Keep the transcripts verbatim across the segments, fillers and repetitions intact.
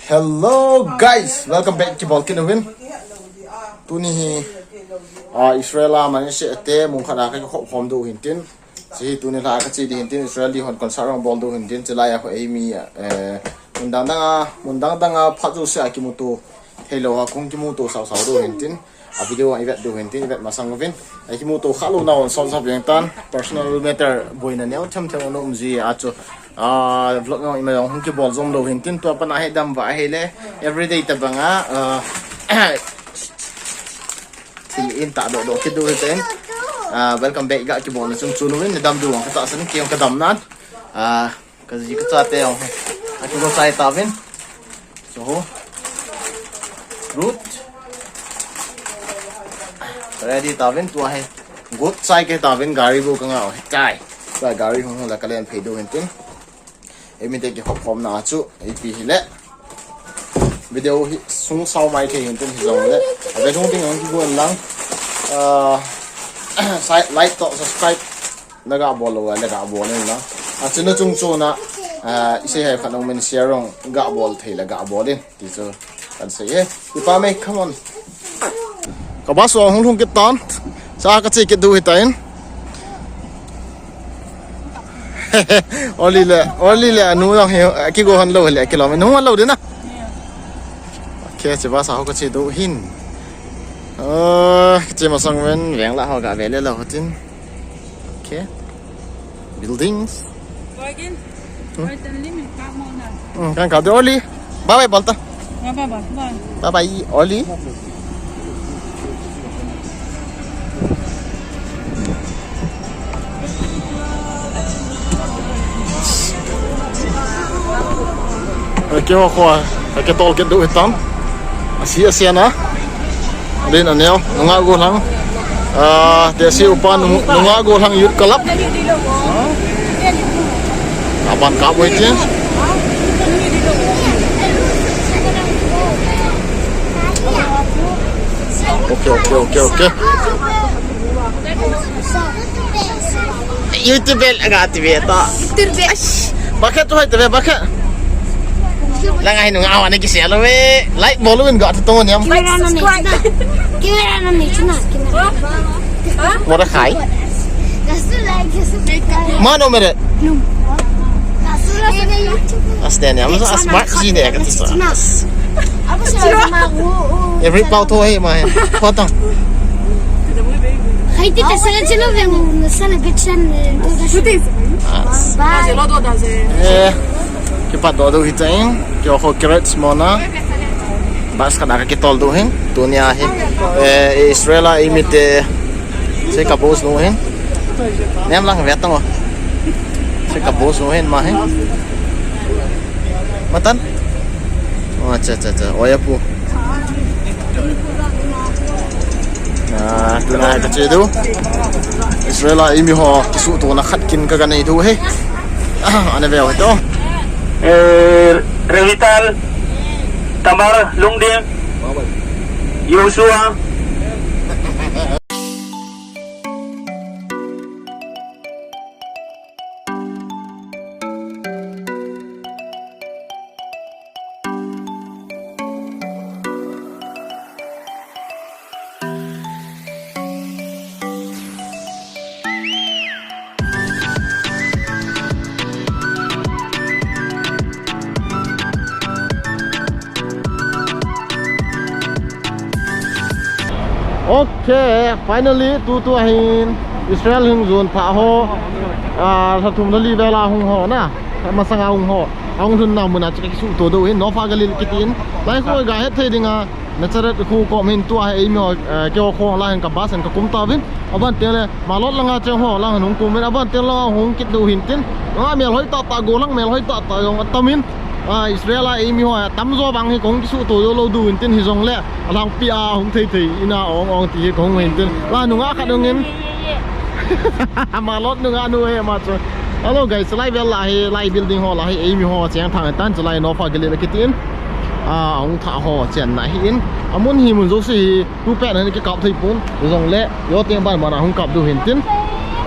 Hello guys, welcome back to Balkin Uvin. Tuni hi, ah, Israel a Manasseh te mun khat a ka khop khom diu hin tin. Hiche hi tuni la ka che ding hin tin, Israel di hon concert hung bol diu hin tin, chulai a ho ei mi, eh, mun dang dang a, mun dang dang a phat jouse a kimuto thei lou a, kong kimuto sao sao diu hin tin. A video i vet diu hin tin, i vet masang uvin. Ei kimuto kha lou na hon sot sap jeng tan, personal matter boina neo them them um ji a chu. Ah, vlog jong ima jong hung kibol jom lou hin tin, tua pat a hi dam va hi le, everyday tabang a, ah, thil in ta doh doh kit diu hi ten. Ah, welcome back ga kibol na chung chun uvin, na dam diu ang ka tahsan, kei jong ka dam nan. Ah, ka ji ka cha te jong hi. A kigo chai tauvin. So ho. Root. Ready tauvin tua hi. Good chai ke tauvin gari bu ka ngah u hi tai. Tua gari hung hung la ka len phei diu hin tin. Ei mi te kikhop khom na chu, ipi hi le. Video hi sung sao mai thei hin tin hi jong le. A ve thung ding ang kigon lang. Ah, sai-, like to subscribe. Na ga bol lou le ga bol in lang. A chu na chung chu na, ah, i sei hai khat nong min share jong ga bol thei le ga bol in. Ti chu kan sei e. Ipa me, come on. Ka bus hung lhung kit tan. Cha ka che kit diu hi tan. Oli le, Oli le anu jong hi, kigo hon lou le, kilom. Nu hon lou ding na. Okay, che bus a ho ka che diu hin. Ah, ka che masang uvin, veng la ho ga ve le lou tin. Okay. Buildings. Go again. Hmm. Right, and limit, come on now. Hmm, kan ka diu Oli. Bye bye, bol ta. Bye bye, bye. Bye bye, Oli. Keiho kho, ka tol kit diu hi tan. A si a sian a. Din a neo, nunga go lang. Ah, te si upa nu-, nunga go lang Youth Club. Kaban ka boi ti. Okay, okay, okay, okay. YouTube el aga ti ve ta. Bucket tu hai ti ve bucket. Lang ai nunga awan ki selo ve. Like bol uvin ga tu to niam. Camera no ni. Camera no ni chuna. Camera. Mora khai. Mano mere. As de niam. Smart ji de ka ti sa. Every pau to hai mai. Potong. Hai ti ta sala chalo ve mo, sala bitchan, eh, do da. Bye. Eh, kipat doh doh hi tan, keiho kho carrots mona. Bus khat a ka kitol diu hin, tunia hi. Eh, Israel a ei mi te, sei ka boss nu hin. Niam lang ve tang o. Sei ka boss nu hin ma hin. Matan? Oh, acha, acha, acha. Oya pu. Ah, tuna ka che diu. Israel a ei mi ho kisuhto na khat kin ka ga nei diu hi. Ah, ana ve u hite. Eh, Revital, Tamar, Lungding, Joshua. Okay, finally, tutu ahin Israel hung jon thah ho, ah, lha thum lha li vel a hung ho na, masang a hung ho, ahung lhun na mun a chu ka kisuhto diu hin, Nof HaGalil kiti in, lai khu ga het thei ding a, Nazareth khu kom hin tua hi ei mi ho, eh, keiho kho lang hin ka bus in ka kum tauvin, aban teng le, Malot langa cheng ho lang hin hung kum in, aban teng langa hung kit diu hin tin, nga mel hoi tah tah go lang, mel hoi tah tah jong atam in, ah, Israel a ei mi ho, atam jo vang hi kong kisuhto jo lou diu hin tin hi jong le, alangpi a hung thei thei in a ong ong ti hi kong hin tin. La nunga khat hung in. Malot nunga nu hi ma chu. Hello guys, lai vel la hi, lai building ho la hi, ei mi ho cheng thang tan chu lai Nof HaGalil kiti in. Ah, hung thah ho chen na hi in. Amun hi mun jouse hi, tu pen hin kikap thei pon. Jong le, yo teng ban ban a hung kap diu hin tin.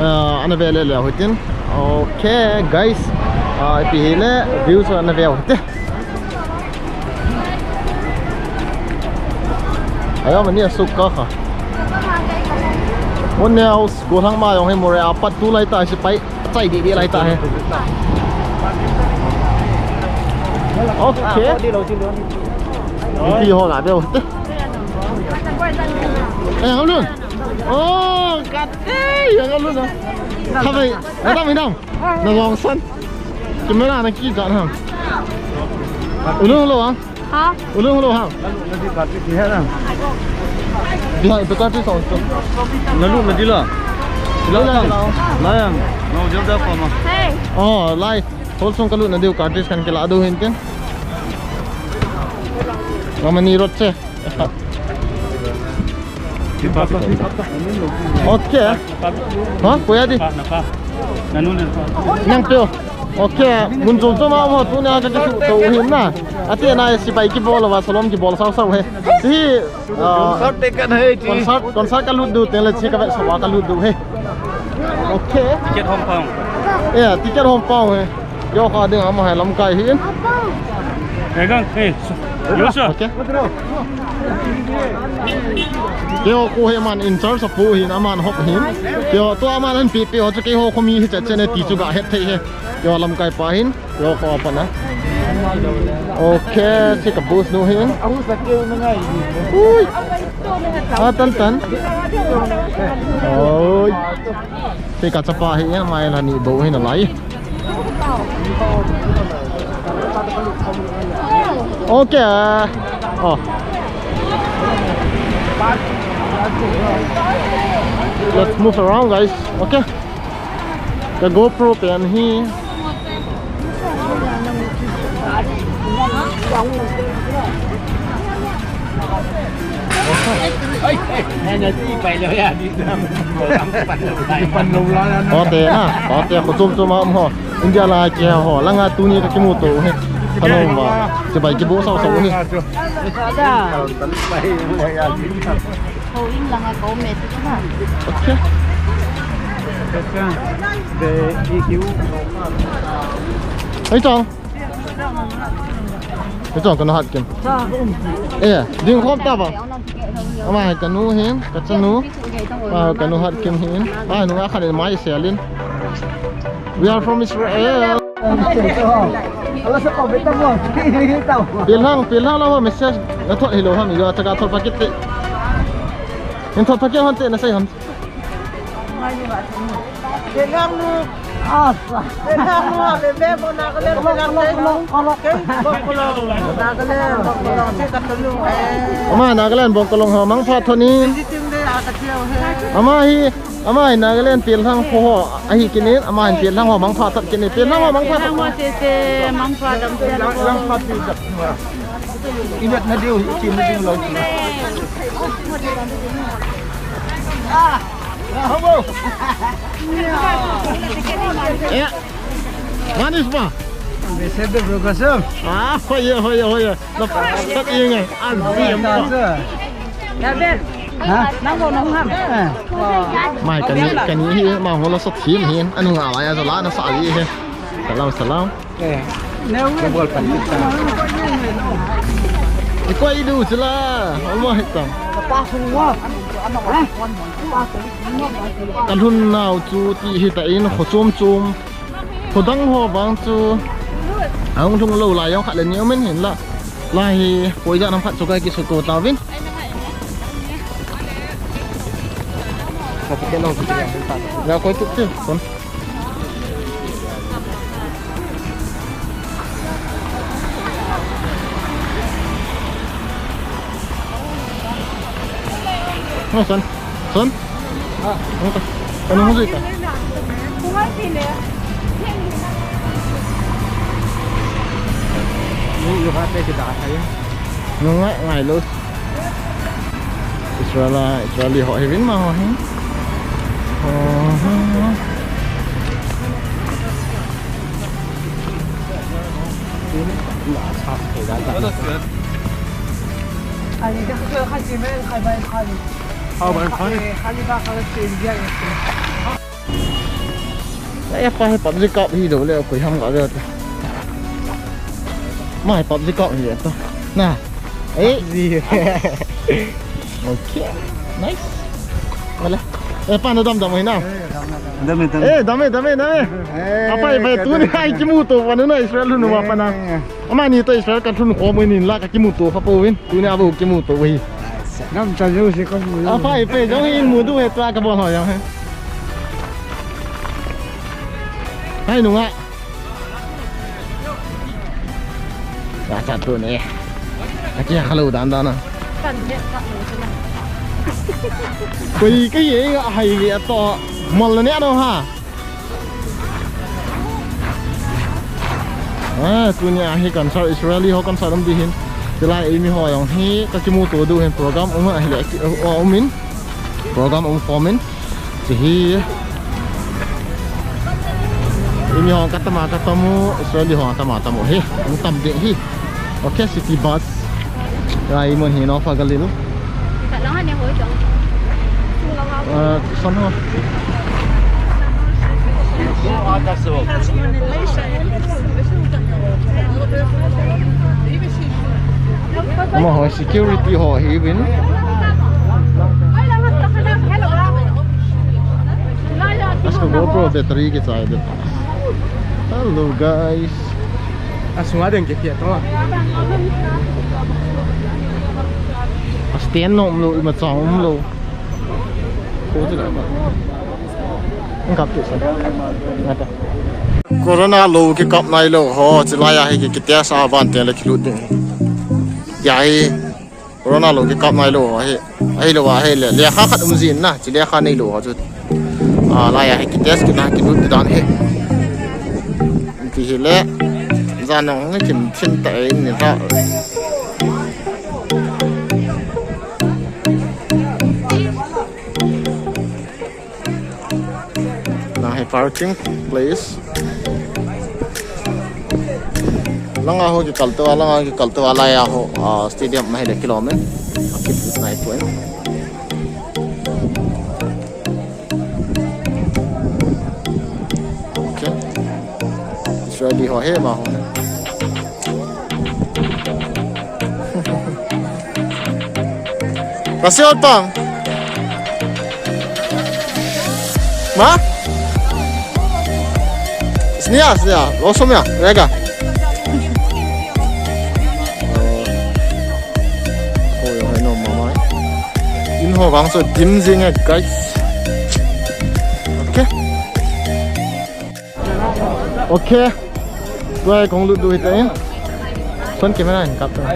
Ah, ana ve le le hin tin. Okay, guys. Ah, ipi hi le, views ana ve u hite. Aya mani asuk ka kha. One house, go lang ma yong he more apat tu lai ta si pai. Chai di di lai ta he. Okay. Di ho la de. Eh, ang lun. Oh, kat. Eh, ang lun. Khabai. Adam, adam. Na long san. Camera na ki jan ham. Ulung lo ah. Ha? Ulung lo ham. Dia itu kati song tu. Lalu na dila. Dila. Layang. Mau jam dah apa mah? Hey. Oh, lai. Hol song kalu na diu kati kan kila adu hintin. Mama ni rot se. Okay. Ha, kuya di. Nang peo. Okay, mun jom jom a ho tu na ka kisu to hin na. Ati na si bai ki bol wa salom ki bol sau sau he. Si, ah, concert te kan he ti. Concert, concert ka lut du te le chi ka ve so wa ka lut du he. Okay. Ticket hom pang. Yeah, ticket hom pang he. Yo kha ding ama hai lamkai hin. Hey, gang, hey, yo sir. Okay. Yo ko he man in charge of pu hin aman hop hin. Yo to aman an pi pi ho chu ke ho khomi hi cha chene ti chu ga het thei he. Yo lamkai pa hin. Yo ko pa na. Okay, si ka bus nu hin. Ui. Ah, tan tan. Oi. Si ka chapa hi mai la ni bo hin alai. Okay. Oh. Let's move around, guys. Okay. Ka GoPro pen hi. Oi, oi. Oi, te na, oi, te, ko chom chom a um ho. India la ke ho, langa tuni ka kimu to he. Ka nom ba, che bai ki bo sao sao he. Ho in langa ko me tu na. Okay. Hei chong. Hei chong, ka nu hat kim. Eh, ding khom ta ba. Ama hai ka nu hin, ka chanu. Ah, ka nu hat kim hin. Ah, nu a khan in mai selin. We are from Israel. Pilhang, pilhang la message. Na thot hi lo ham, yo ta ka thot pakit te. In thot pakit han te na sai ham. Ama Nagaland Bongkolong ho mangpha thot in. Ama hi, ama hi Nagaland Pilhang ho ahi kit in, ama hi Pilhang ho mangpha thot kit in. Pilhang ho mangpha thot. Inat na diu, itin na diu lo. Eh, manis ba? Besar tu bro kosong. Ah, hoye, hoye, hoye. Dapat ingat. Azim. Mai kani, kani hi ma hola sot him hin. Anu nga la ya zola na sa ali hi. Salam, salam. Ikoi du sila. Almo hitam. Kalhun nau chu ti hi ta in kho chom chom. Kho dang ho vang chu. Ahung lhung lo lai jong khat le ni um in hin la. Lai hi koi ja nam khat chu ka kisu ko ta vin. Ya koi tu tu. Kon. Son. Son? Ah, ano ka? Ano mo ka? Yung, yung hati kita kaya. Nung nga, nga, los. Israel, Israeli ho hivin ma ho hin. Oh. Aya pa hi PUBG kap hi do le koi ham ka le ta. Mai PUBG kap hi ta. Na. Eh. PUBG. Okay. Nice. Wala. Eh, pa, nadam dam hinam? Dam e, dam e. Eh, dam e, dam e, dam e. Eh, apai, pai, tuni ai kimuto pa na Israel nu ma pa na. Eh. Amani toh Israel kalhun khom in la kakimuto kha pouvin. Tuni abo kimuto hi. Dam ta jo si ko mu. Apai, pai, jong hi mudu he tua kabol ho jong he. Hai nunga. Ka cha tu ne. Aki ha lo dan dan na. Kan he ka lo tu na. Koi ka ye nga hai ve to. Mol ne no ha. Ah, tunia hi concert Israeli ho concert um di hin. Tilai eimi ho jong hi kakimuto diu hin program um a hi le ki, uh, um in. Program um form in. Ti hi. Eimi ho katama katamu, Israeli ho katama tamu hi. Um tam ding hi. Okay, city bus. Rai mun hi no fa galil. Ka lang ne ho jong. Ah, san ho. Amaho security ho hi uvin. Asu GoPro battery kichai de. Hello guys. Asunga ding kipia to. A stand no umlou, ima chang umlou. Ko ti la ba. Ang kap ti sa. Ngata. Corona lou kikap nailou ho, chilai a hi ki, kitest a ban teng le kilut ding. Tia hi corona lou kikap nailou ho hi. Ahilou a hi le, lekha khat um jin na, chi lekha neilou ho chu. A, lai a hi kitest kit na kilut dan hi. Ti hi le, jan nong ni kin thin ta e ni ta. Lang hi parking place. Langa ho kikal to, langa ho kikal to, lai a ho, ah, stadium ma hi le kilomen. Akit nai point. Okay. Israeli ho hi ma ho. Nasi otang. Ma? Sini ya, sini ya. Losomia, rega. Oh, yo, no, mama. In ho bang so dim jing e, guys. Okay. Okay. Tua kong lut du hita in. Son camera in kap ta.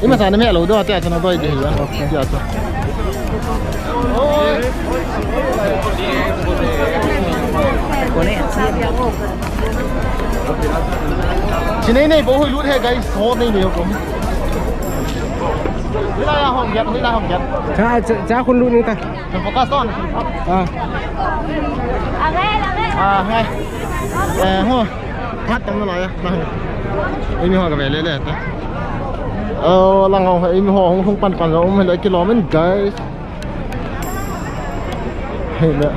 Ima sa na me lo do ate ate na doi de hi. Okay, ate. Chinei nei bo hui lut he guys. Ho nei nei ko. Hila ya hong get, hila hong get. Cha cha cha khun lut ni ta. Focus on. Ah. Ah, hai. Eh, ho. Hat tam na la ya. Eimi ho ka ve le le ta. Oh, lang ho, eimi ho hung hung pan pan um le kilomen guys. Hey le.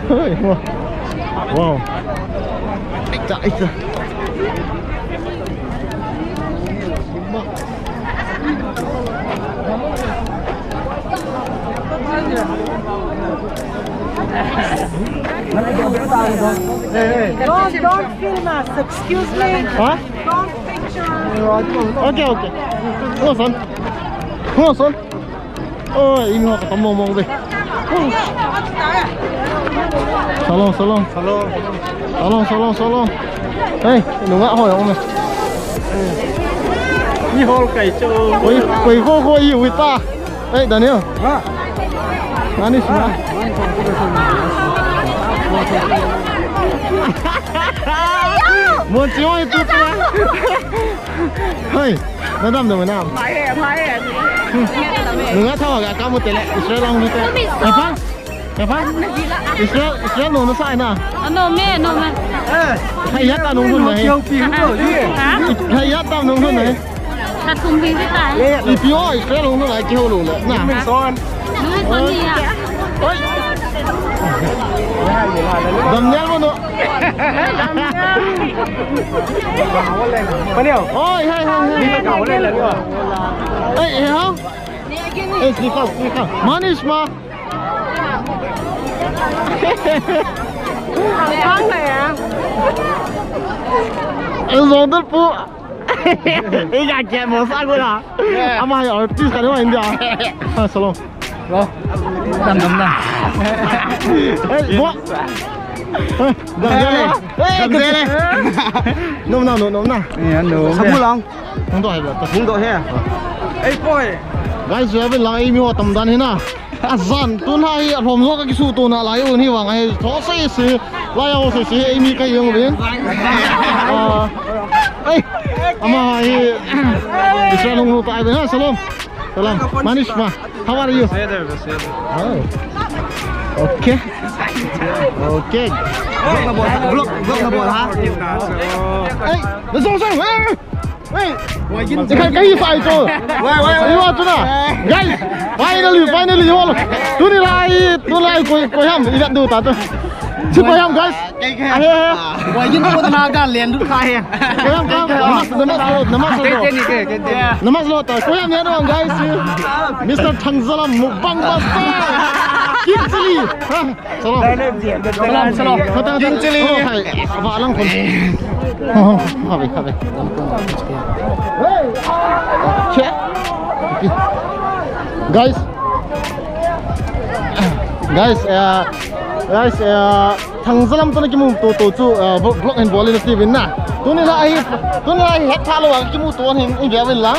Hey, ho. Wow. Ita ita. Don't, don't film us, excuse me. Huh? Don't picture us. Okay, okay. Hold on, son. Hold on, son. Oi, eimi ho ka tam mong mong ve. Salon, salon. Salon. Salon, salon, salon. Hey, nunga ho jong me. Ni hol kai cho. Oi, koi ko ko i ui ta. Hey, Daniel. Ha? Ani sina. Mon chi oi tu ta. Hey. Nadam dam nam. Mai he, mai he. Nunga thaw ga kamu tele. Israel ang nute. Apa? Apa? Israel, Israel nung nasa na. Ano me, ano me. Hai ya ta nung nung na he. Ha? Hai ya ta nung nung na he. Ka tum bi ta. Ipi o Israel nung nung na ki ho nung na. Min son. Nung son ni ya. Oi. Dam nial mo no. Paneo. Oi, hai, hai, hai. Ei, ei, ha? Ei, sika, sika. Manish ma. Ei, zong dul pu. Ei, ka kya mo sa ko na. Ama artist ka ni ma India. Ah, salam. Lo. Dam, dam, dam. Hey, bo. Hey, dam, dam, dam. Hey, dam, dam. Nom na, nom, nom na. Ya, nom. Sabu lang. Hung doh he, bro. Hung doh he. Hey, boy. Guys, you have lang, ei mi ho tam dan hi na. Azan, tun ha hi, alhom ho ka kisuto na lai un hi vang hi. Tho sei sei. Lai ho sei sei, ei mi ka yong vin. Ah. Hey. Ama hi. Israel hung ta ai vin ha, salam. Salam. Manish ma. How are you? Beseder, beseder. Oh. Okay. Okay. Vlog na bol, vlog, vlog na bol, ha? Hey, nasong sang. Hey, hey. Hey. Ikai kai sai to. Wai, wai, wai. Iwa tu na. Guys, finally, finally, iwa. Tuni lai, tuni lai koi, koi ham, iwa du ta tu. Si koi ham, guys. Kei, kei. Ahe, ahe. Wai, yin ko na ga len du kha he. Koi ham, koi ham. Namaz, namaz lo, namaz lo. Kei, kei, kei, kei. Namaz lo ta. Koi ham ya no, guys. Mister Thangzalam Mukbang Master. King Chilli. Ha? Salam. Salam, salam. King Chilli. Oh, hai. Apa alang pun. Oh, habe, habe. Okay. Okay. Guys. Guys, uh, guys, uh, Thangzalam toh na kimuto to chu, uh, vlog hin bol in ati vin na. Tuni la hi, tuni la hi het tha lou a kimuto hin in ve vin la.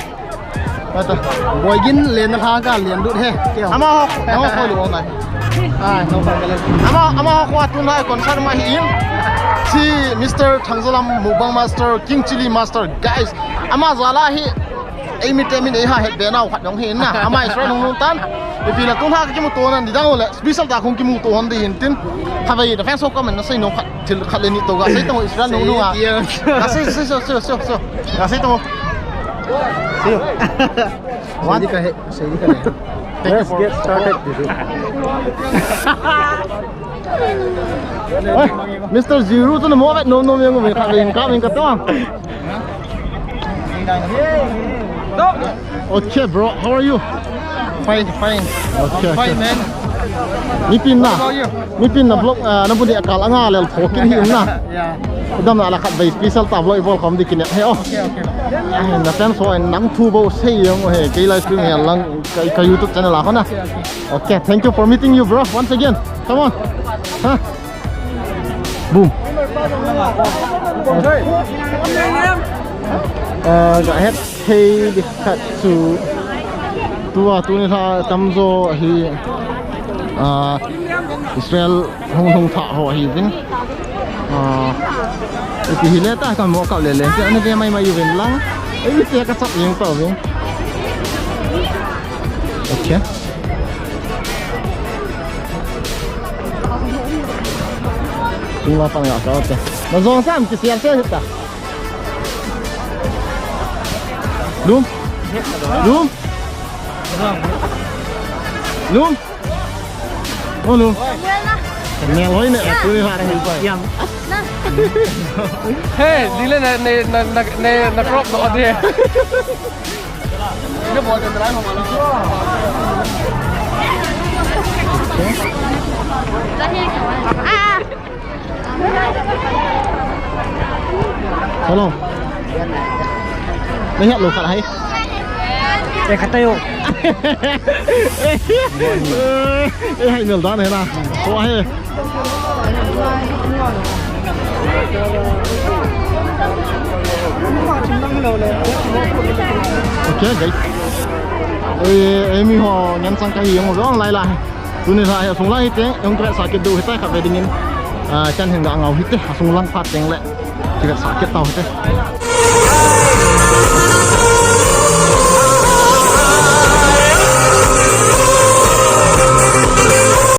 Ata. Boigin len na ha ka len lut he. Ama ho, ama ho lu nai. Ai, no ka len. Ama, ama ho ko tun la concert ma hi in. Si Mister Thangzalam Mukbang Master, King Chilli Master, guys. Ama jal a hi. Ei mi te min ei ha het be nau khat jong hi in na. Ama Israel nung nung tan. Ipi la tun ha ka kimuto nan di dang le. Special ta kong kimuto hon di hin tin. Kha ve da fans ho comment na sei nong khat. Thil khat le ni to ga sei tong Israel nung nung a. Sei, sei, sei. Ga sei tong. See you. One. Sei di ka he, sei di ka he. Let's get started. Oi, Mister Zero tu na mo vet nom nom yang mi kha ve ka min ka to. Okay, bro, how are you? Fine, fine. Okay, fine, okay. Man. Mipin na. How about you? Mipin na vlog, ah, na bu dia kal anga lel thokin hi na. Yeah. Dam na la khat ve special ta vlog i bol khom di kine. He o. Okay, okay. Ai, na fans ho nang thu bo sei yong he. Kei live stream he lang ka, ka YouTube channel a kho na. Okay, okay. Okay, thank you for meeting you, bro. Once again. Come on. Ha? Boom. Ah, ga het thei di khat chu. Tua, tuni la tamjo hi, ah, Israel hung hung tha ho hi vin. Ah, ipi hi le ta ka mo ka le le. Ani ve mai mai vin lang. Ei mi te ka chap yeng pa vin. Okay. Tingla pang ya ka te. Na zong sam ki sial se ta. Lum. Lum. Lum. Oh, Lum. Mel hoi ne, tu ni ha dang. Yang. Hey, dile na na na na na crop do de. Hello. Nahet lou khat hai. Eh, khat tai o. Eh, hai nel dan hai na. Ko hai. Okay, guys. Eh, eh, mi ho ngen sang kai yong long lai lai. Tuni la hi sung lai hi te, hung kivetsah kit diu hite kha ve dingin. Ah, chan hin ga ngau hite, sung lang phat teng le. Kivetsah kit tau hite.